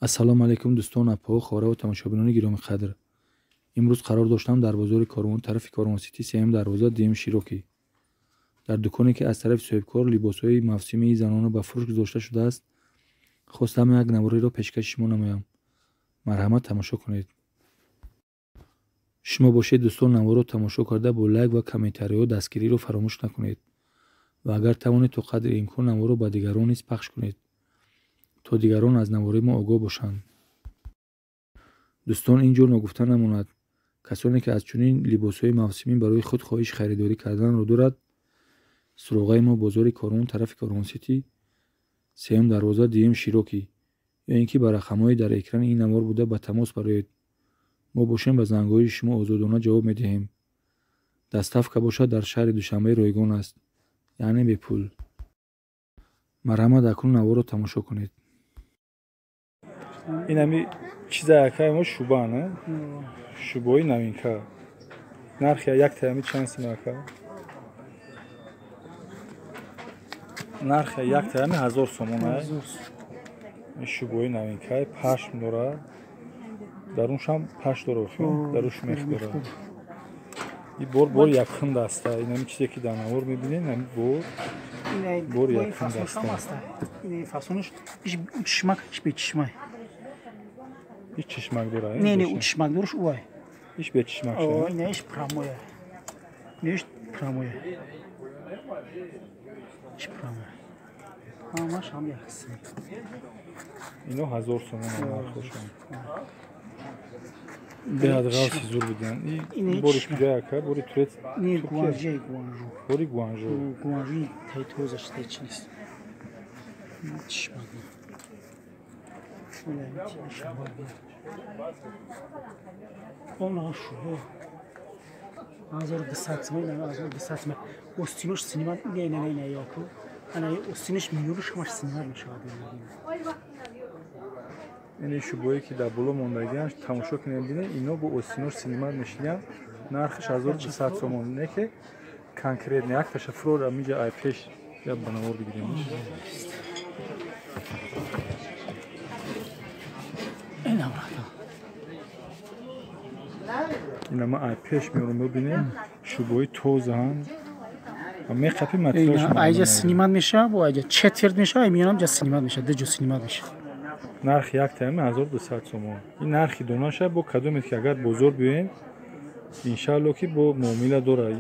Ассалому алайкум дӯстон, апоҳо, хоҳаро ва тамошобинони гиромиқадр. Имрӯз қарор доштам дар бозори Корвон, тарафи Корвон Сити, сеюм дарвоза, дуюм Широкӣ. Дар дуконе ки аз тарафи соҳибкор либосҳои мавсимии занона ба фурӯш гузошта шудааст, хостам як навориро пешкаши шумо намоям. Марҳамат, тамошо кунед. Шумо бошед дӯстон, наворро тамошо карда бо лайк ва комментариҳо дастгириро фаромӯш накунед ва агар тавонед то қадри имкон наворро ба дигарон низ пахш кунед, то дигарон аз навори мо огоҳ бошанд. Дӯстон, ин ҷо ногуфта намонад, касоне ки аз чунин либосҳои мавсимӣ барои худ хоҳиши харидорӣ карданро дорад, суроғаи мо бозори Корвон, тарафи Корвон Сити, сеюм дарвоза, дуюм Широкӣ, ё ин ки ба рақамҳои дар экрани ин навор буда ба тамос бароед. Мо бошем ба зангҳои шумо озодона ҷавоб медиҳем. Доставка бошад дар шаҳри Душанбе ройгон аст, яъне бепул. Марҳамат, акнун наворро тамошо кунед. Ин ҳами чиза якай мо шуба, не? Шубои новинка. Нархи як таями чанд сум ака? Нархи як таями 1000 сомон ай. Ин шубои новинка пашм дора. Даруншам паш дора, даруш мех дора. И бор якум даста. Ин ҳами чизе ки дар навор мебинед, ҳами бор якум даста. Ин фасонаш иш чишмак, иш бечишмай. Иш чишмак дора? Не, не, у чишмак дораш уай. Иш бечишмак шуда? Не, иш прамоя. Не, иш прамоя. Иш прамоя. Ҳамаш ҳам як қисм. Ино 1000 сомон нархошон. Беҳад ғафси зур будан. И бори куҷо ака? Бори Турец? Не, Гуанжу, Гуанжу. Бори Гуанжу. Гуанжу тай тозаш тай чи нест. Чишмак. Он шубо 1200 сомон, 1200 сомон. Остинош синимат, не, не, не, не, яку. Ана остинаш миёнаш ҳамаш синимат мешавад. Ин шубое ки дар боло мондагиаш тамошо кунем, бинед, ино бо остинош синимат мешинянд. Нархаш 1200 сомон, не ки конкретно як таша фурора миҷа ай пеш я ба навор бигирем. Ина ма ай пеш меорам, бибинем, шубои тозаанд. Меқапи материалш айҷа синимат мешавад, бо айҷа четверт мешавад, ай миёнам ҷа синимат мешавад, ду ҷо синимат мешавад. Нархи як таями 1200 сомон. Ин нархи донаша бо кадомед ки агар бозор биёем, иншаалло ки бо муомила дора.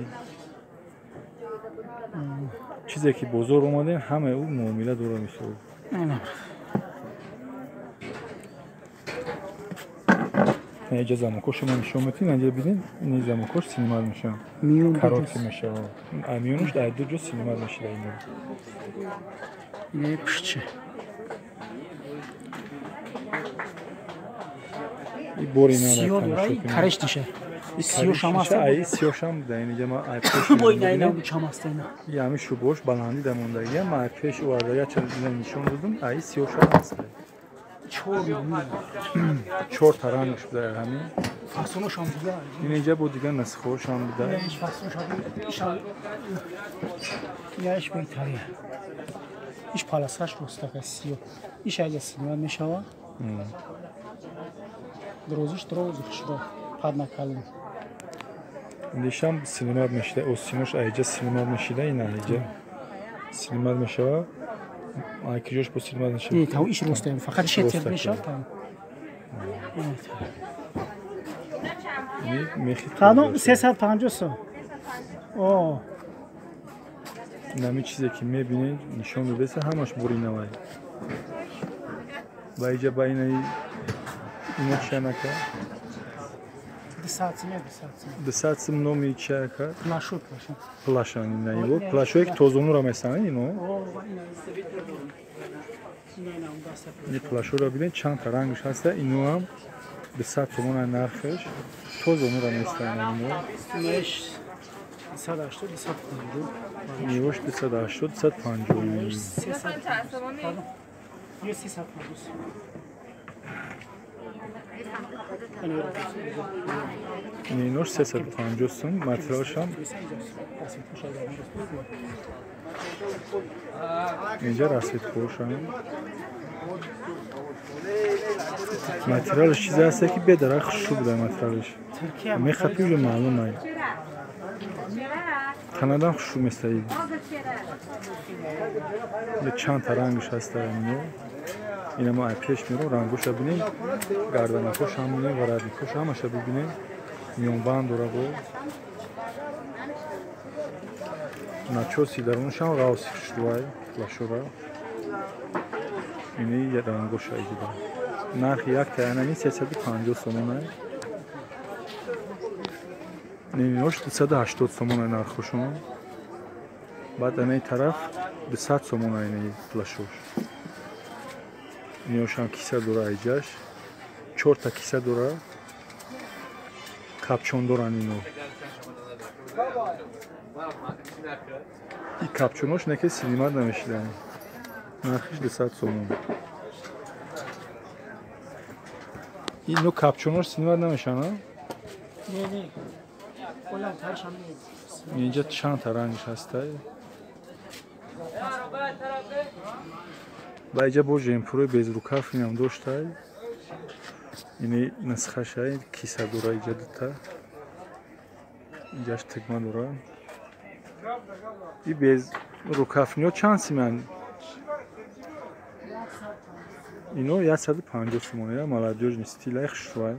Чизе ки бозор омадем, ҳамаи ӯ муомила дора мисол. Инҷа замокошо ма нишон метин, инҷа бинед, ин замокош синимат мешавад. Коротки мешавад. Миёнаш дар ду ҷо синимат мешавад ино. Ин пушча. И бори на сиё дора, кареш ниша. Сиё шам аст. Ай сиё шам да инҷа ма ай пеш. Бо ина ина чам аст ина. И ҳами шубош баландӣ да мондагия, ма ай пеш оварда я чанд нишон додам, ай сиё шам аст. Чор та рангш буда ҳамин. Фасонаш ҳам дига. Ин инҷа бо дигар насхош ҳам буда. Ин фасонаш ҳам иш беҳтария. Иш паласаш ростака сиё. Иш айҷа синимат мешавад. Дорозиш дорози хушро пад накалин. Ишам синимат мешида, остинош айҷа синимат мешида, ин айҷа синимат мешавад. Ай киҷош бо синимат мешавад? Не, та иш роста, фақат четверт мешавад там. Кадом 350 сом. О. Инами чизе ки мебинед, нишон додеса, ҳамаш бори навай. Ба иҷа ба инаи ино чиянака? 200 сом, 200 сом. 200 сом номи чияка? Плашу, плашу. Плашан ина иво. Плашое ки тозонура месанед ино. Ин плашоро бинед, чанд та рангш ҳаста, ино ҳам 200 сомон нархаш. Тозонура месанед ино. Инош 280, 250. Инош 280, 250. 300. 350. Инош 350 сом, материалшам. Инҷа расветкошам. Материалаш чизе ҳаста ки бедарак хушрӯ буда материалаш. Мехапи уже маълум ай. Танадам хушрӯ местаи. Чанд та рангаш ҳаста ино. Ина мо пеш меро рангоша бинем, гарданакош ҳам бинем, воротникош ҳамаша бибинем. Миёнбанд дора бо. Начоси дарунашам ғавси хушрӯай, плашора. Ини рангоша идида. Нархи як таянами 350 сомон. Нинош 280 сомон нархошон. Баъд анаи тараф 200 сомон ини плашош. Иношам киса дора айҷаш. 4 та киса дора. Капчон доран ино. И капчонош неке синимат намешидан. Нархиш 200 сомон. Ино капчонош синимат намешан, а? Не, не. Баландтаршам нест. Инҷа чанд та рангш ҳастай. Ба иҷа бо жемпурои безрукав инам доштай. Ини нисхашай, киса дора иҷа дута. Инҷаш тигма дора. И безрукавниё чанд симан? Ино 150 сомон, я молодёжный стиль, ай хушрӯай.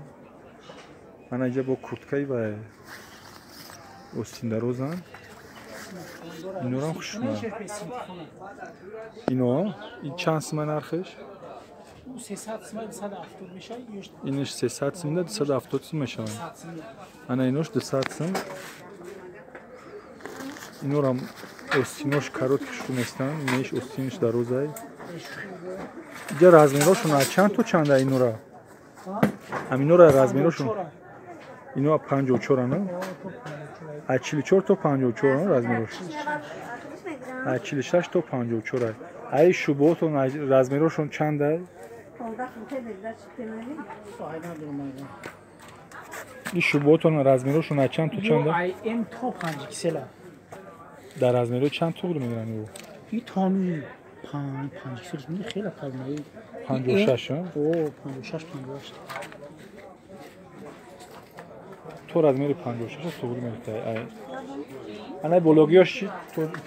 Ана иҷа бо курткаи ва остиндарозан. Инорам хушрӯай. Ино ин чанд сима нархиш? 300 сима 270 мешавад. Иниш 300 симда 270 сим мешавад. Ана инош 200 сим. Инорам остинош короткий хушрӯ местан, инеш остиниш дарозай. Иҷа размерошон аз чанд то чанда инора? Ҳаминора размерошон? Ино 54 ана? Аз 44 то 54 размерош. Аз 46 то 54. Ай шуботон размерошон чанда? Ин шуботон размерошон аз чанд то чанда? Ай М то 5 XL. Дар размеро чанд туғри мегиранд ё? И томи 5 XL не хеле палмаи. 56, а? О, 56, 58. То размери 56 туғри мегирад. Ай. Ана бологиёш чи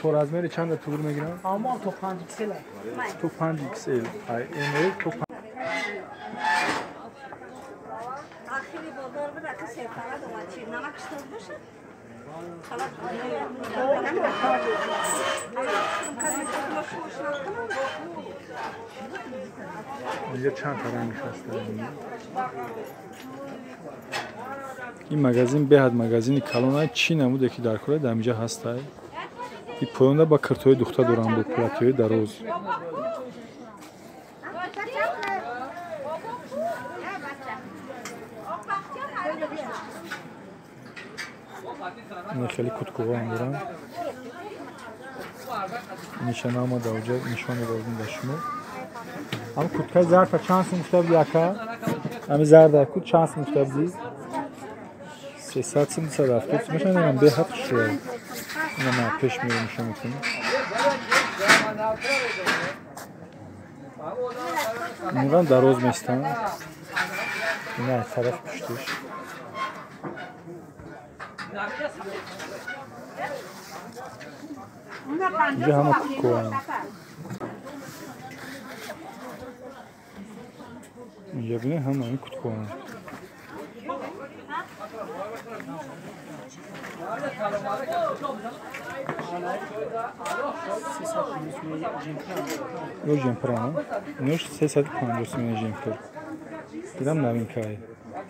то размери чанда туғри мегиранд? Ама то 5 XL. То 5 XL. Ай М то Ахири бозор буда ки сефара дома чи намак штор бошад? Инҷа чанд та рангш ҳаст. Ин магазин беҳад магазини калон, чӣ намуде ки дар кора дар инҷа ҳастай. И поёнда ба киртҳои духта доранд бо платиҳои дароз. Ин хеле куткуҳоам доранд. Нишона омада оҷа нишон додем ба шумо. Ҳам куткаи зарда чанд сум гуфта буди ака? Ҳами зарда ку чанд сум гуфта буди? 300 сум, 270 сум мешавад. Инам беҳад хушрӯ. Ина ман пеш меоям нишон мекунам. Инорам дароз местанд. Ина аз тарафи пуштиш. Инҷа ҳама куткуҳоянд. Инҷа бинед ҳама ин куткуҳоянд. Ё жемпурана? Инош 350 сомон жемпур. Дидам новинкае.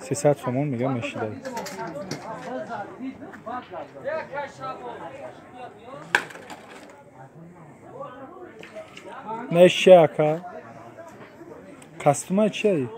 300 сомон мегам мешидай. Не чи ака? Костюма чи?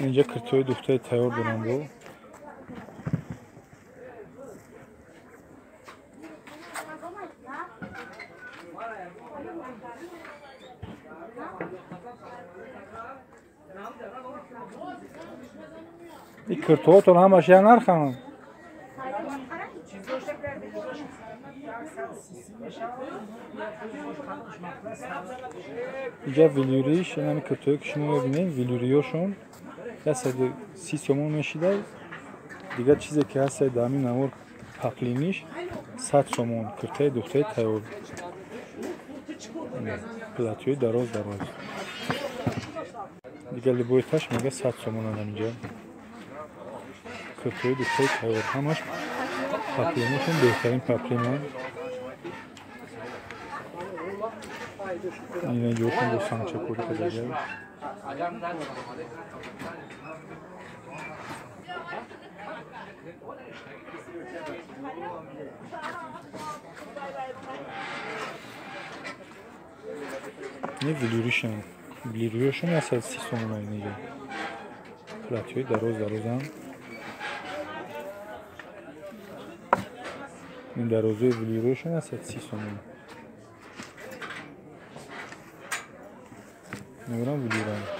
Инҷа киртҳои духтари тайёр дорам бо. И киртоотон ҳамаш як нарханд. Иҷа вилюриш, инами киртое ки шумо мебинед, вилюриёшон 130 сомон мешида. Дигар чизе ки ҳаст дар ҳамин навор паплиниш 100 сомон, киртаи духтаи тайёр. Платои дароз дароз. Дигар либоиташ мега 100 сомонанд ҳаминҷа. Киртои духтаи тайёр ҳамаш паплиношон беҳтарин паплинанд. Ина ҷошон бо сангчакорӣ кардага. Не вилюришон, вилюриёшон 130 сомона иниҷа. Платиҳои дароз дарозанд. Ин дарозои вилюриёшон 130 сомона. Мебарам вилюрам.